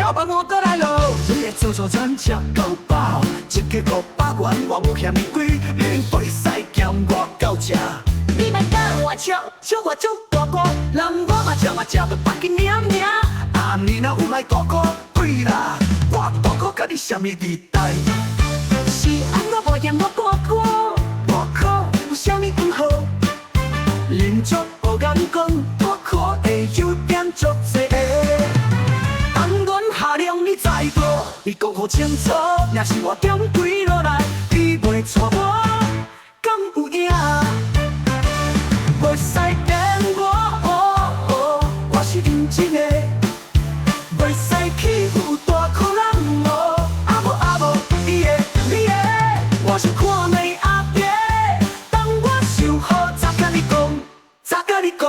老板我閣來囉。你的自助餐食夠飽，一家500元我無嫌伊貴，你袂使嫌我夠食。你莫佮我笑，笑我做大哥，人我嘛食嘛食欲百斤爾爾。啊，你若有來大哥，對啦，我大哥佮你啥物二代？是按怎無嫌我大箍？大箍有啥物毋好？啉足無共講，大箍的優點足濟个。等阮下量你知無？你講予清楚，若是我減肥落來，你袂娶我，敢有影？袂使騙我，我是認真的，袂使欺負大箍人哦。啊無啊無，伊會你會，我想看覓阿伯，等我想好才共你講，才共你講，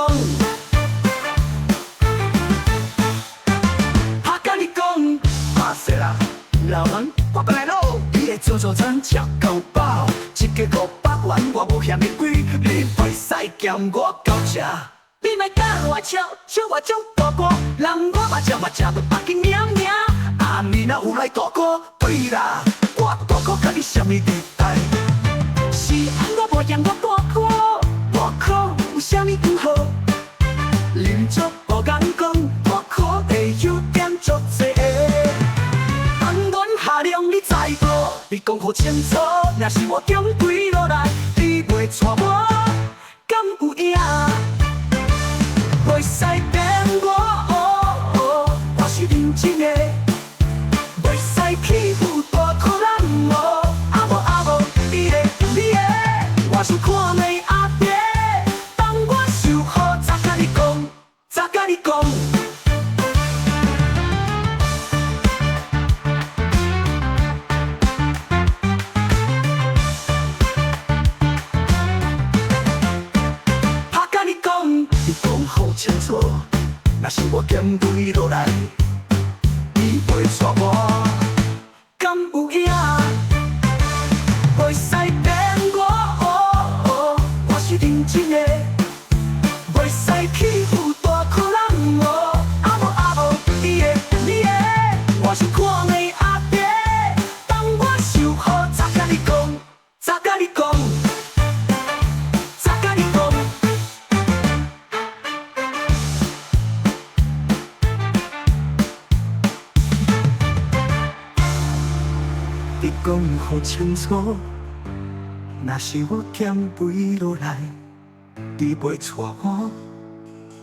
才共你講。拍勢啦，老人，我閣來囉。你的自助餐食夠飽，一家500元我無嫌伊貴，你袂使嫌我夠食。你莫佮我笑，笑我做大哥，人我嘛食嘛食欲百斤爾爾。啊，你若有來大箍，對啦，我大箍佮你啥物二代？是按怎無嫌我大箍？大箍有啥物毋好？啉足無共講，大箍的優點足濟个。等阮下量你知無？你講予清楚，若是我減肥落來，你袂娶我，敢有影？袂使騙我，我是認真的，袂使欺負大箍人哦。啊無啊無，你會你會，我想看覓阿伯，等我想好才共你講，才共你講。拍佮你講，你講予清楚，若是我減肥落來，你袂娶我，敢有影？袂使騙我，我是認真的，袂使欺負大箍人哦。啊無啊無，你會你會，我想看覓阿伯，等我想好才共你講，才共你講，才共你講。你講予清楚，若是我減肥落來，你袂娶我，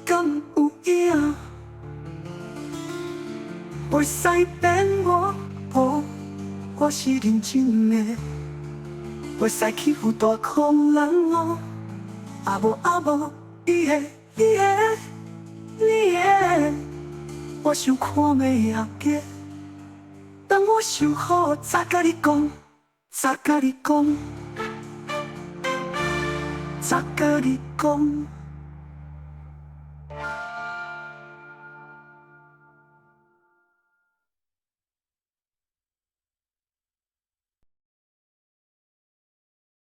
敢有影？袂使騙我，我是認真的，袂使欺負大箍人哦。啊無啊無，伊會你會你會，我想看覓阿伯，等我想好才共你講，才共你講，才共你講。